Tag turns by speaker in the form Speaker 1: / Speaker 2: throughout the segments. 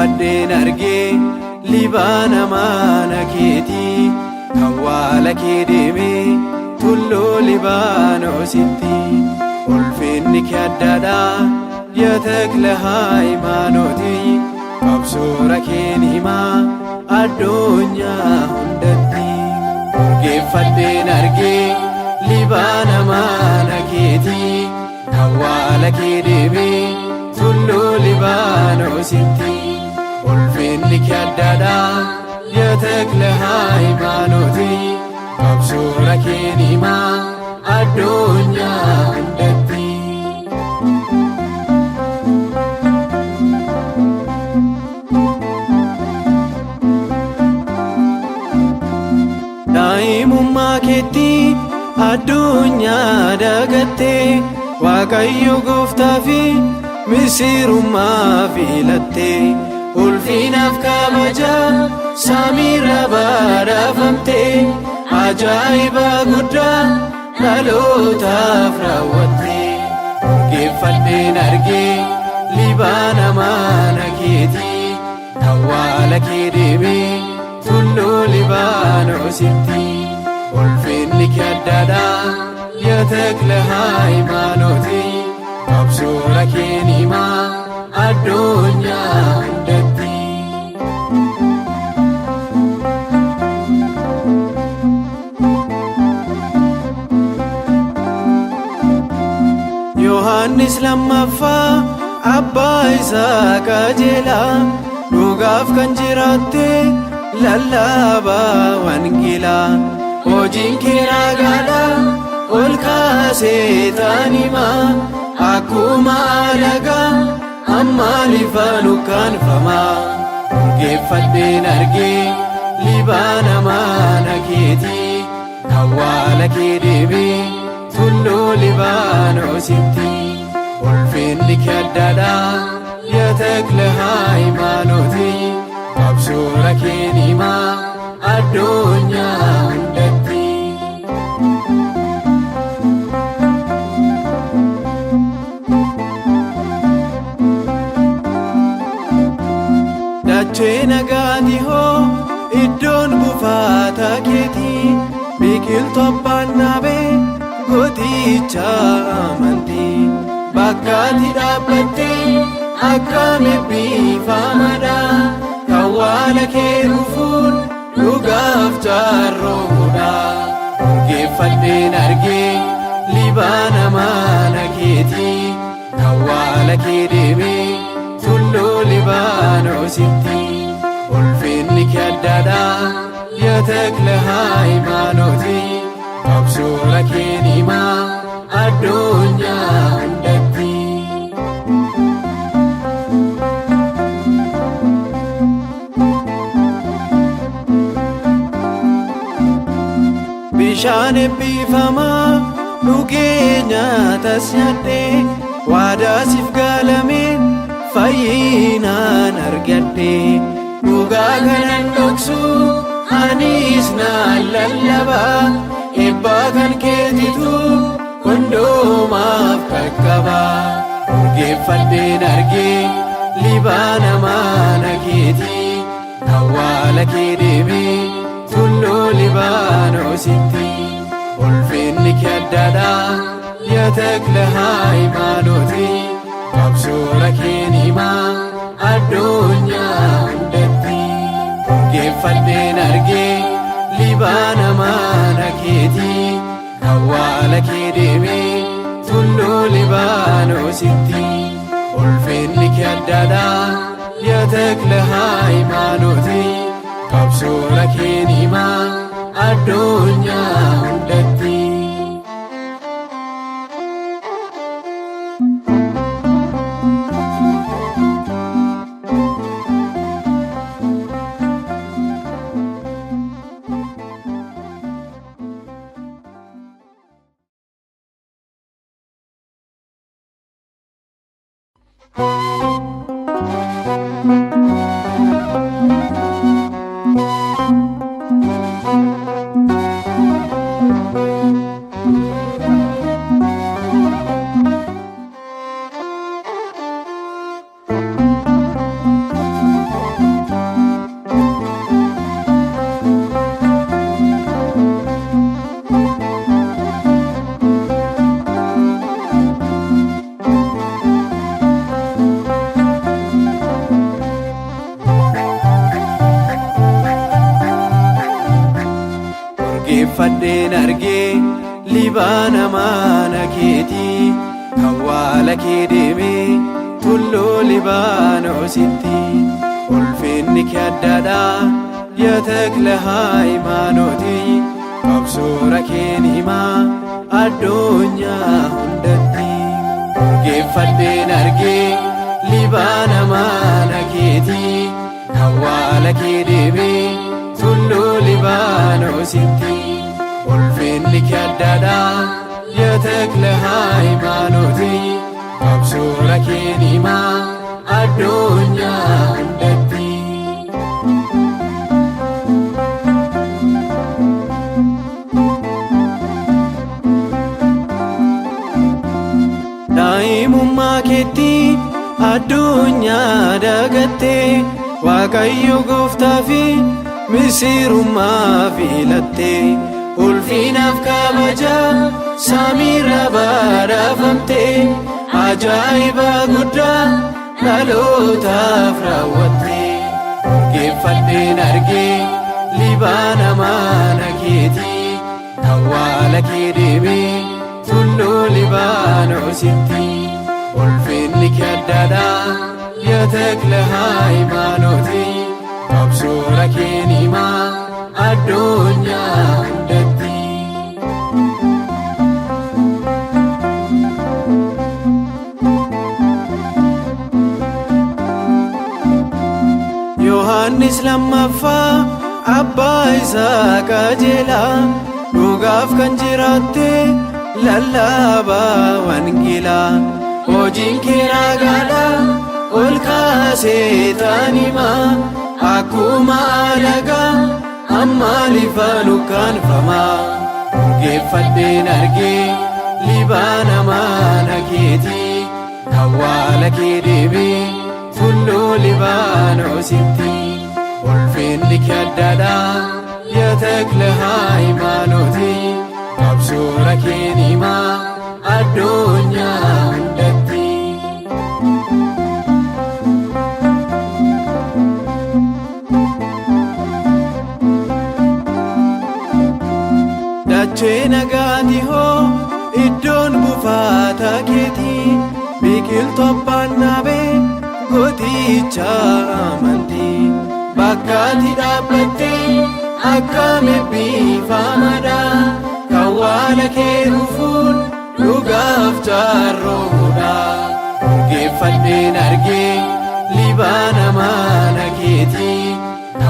Speaker 1: Urgeeffadheen argee Libaana mana keetii, awwaala kee deemee tulluu Libaanoositti. Ulfinni kee addaadha የተክለ ሃይማኖት፣ qabsoora keen himaa addunyaa hundatti. Urgeeffadheen argee Libaana mana keetii, awwaala kee deemee tulluu Libaanoositti. Ulfinni kee addaadha የተክለ ሃይማኖት፣ qabsoora keen himaa addunyaa hundatti. Daa'imummaa keetti addunyaa dagattee, Waaqayyo gooftaa fi misirummaa filattee, ulfinaaf kabaja samiirra badhaafamtee, ajaa'iba guddaa dhalootaaf raawwattee. Urgeeffadheen argee Libaana mana keetii, awwaala kee deemee tulluu Libaanoositti. Ulfinni kee addaadha የተክለ ሃይማኖት፣ qabsoora keen himaa addunyaa hundatti. Yohaannis lammaffaa abbaa isaa qajeelaa, dhugaaf kan jiraatte lallabaa wangeelaa. Hojiin kee raagaadha, ol kaasee taanimaa, akkuma alagaa ammaaliifaan ukkaanfamaa. Urgeeffadheen argee Libaana mana keetii, awwaala kee deemee tulluu Libaanoositti. Ulfinni kee addaadha የተክለ ሃይማኖት፣ qabsoora keen himaa addunyaa hundatti. Dachee nagaati hoo iddoon buufata keetii, biqiltuu abbaan dhaabee gooticha amantii. Bakkaati dhaabbattee akkam eebbifamaadha, awwaala kee dhufuun dhugaaf jaarroomudha. Urgeeffadheen argee Libaana mana keetii, awwaala kee deemee tulluu Libaanoositti. Ulfinni kee addaadha የተክለ ሃይማኖት፣ qabsoora keen himaa addunyaa hundatti. Bishaan eebbifamaa dhugee nyaatas nyaadhee, waadaa siif galameen fayyinaan argadhe. Dhugaa kanan dhoksu anis naan lallaba, eebbaa kan keetitu hundumaaf qaqqaba. Urgeeffadheen argee Libaana mana keetii, awwaala kee deemee tulluu Libaanoositti. Ulfinni kee addaadha የተክለ ሃይማኖት፣ qabsoora keen himaa addunyaa hundatti. Urgeeffadheen argee Libaana mana keetii, awwaala kee deemee tulluu Libaanoositti. Ulfinni kee addaadha የተክለ ሃይማኖት፣ qabsoora keen himaa addunyaa hundatti. Urgeeffadheen argee libaana mana keetii awwaala kee deemee tulluu Libaanoositti. Ulfinni kee addaadha የተክለ ሃይማኖት qabsoora keen himaa addunyaa hundatti. Urgeeffadheen argee libaana mana keetii awwaala kee deemee tulluu Libaanoositti. Ulfinni kee addaadha የተክለ ሃይማኖት qabsoora keen himaa addunyaa hundatti. Daa'imummaa keetti addunyaa dagattee Waaqayyo gooftaa fi misirummaa filattee ulfinaaf kabaja samiirra badhaafamtee ajaa'iba guddaa dhalootaaf raawwattee. Urgeeffadheen argee libaana mana keetii awwaala kee deemee tulluu Libaanoositti. Ulfinni kee addaadha የተክለ ሃይማኖት qabsoora keen himaa addunyaa hundatti. Yohaannis lammaffaa abbaa isaa qajeelaa dhugaaf kan jiraatte lallabaa wangeelaa hojiin kee raagaadha ol kaasee taanimaa akkuma alagaa ammaaliifaan ukkaanfamaa. Urgeeffadheen argee libaana mana keetii awwaala kee deemee tulluu Libaanoositti. Ulfinni kee addaadha የተክለ ሃይማኖት qabsoora keen himaa addunyaa hundatti. Dachee nagaati hoo iddoon buufata keetii biqiltuu abbaan dhaabee gooticha amantii bakkaati dhaabbattee akkam eebbifamaadha kawwaala kee dhufuun dhugaaf jaarroomudha. Urgeeffadheen argee libaana mana keetii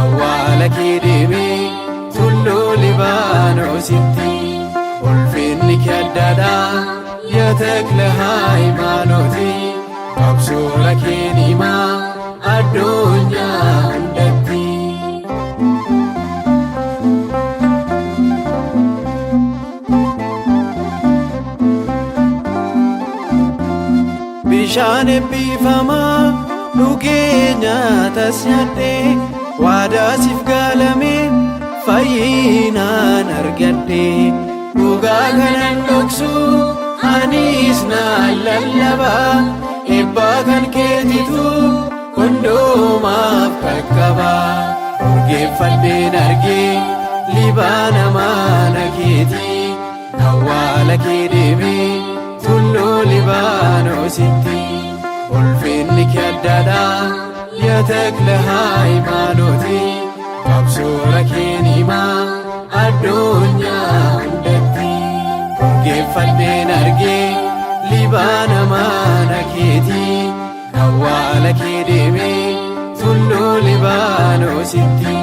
Speaker 1: awwaala kee deemee tulluu Libaanoositti. Ulfinni kee addaadha የተክለ ሃይማኖት qabsoora keen himaa addunyaa hundatti. Bishaan eebbifamaa dhugee nyaatas nyaadhee waadaa siif galameen fayyinaan argadhe dhugaa kanan dhoksu anis naan lallaba eebbaa kan keetitu hundumaaf qaqqaba. Urgeeffadheen argee libaana mana keetii awwaala kee deemee tulluu Libaanoositti. Ulfinni kee addaadha የተክለ ሃይማኖት qabsoora keen himaa addunyaa hundatti. Urgeeffadheen argee libaana mana keetii awwaala kee deemee tulluu Libaanoositti.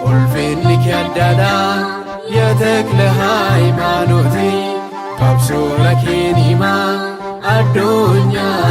Speaker 1: Ulfinni kee addaadha የተክለ ሃይማኖት qabsoora keen himaa addunyaa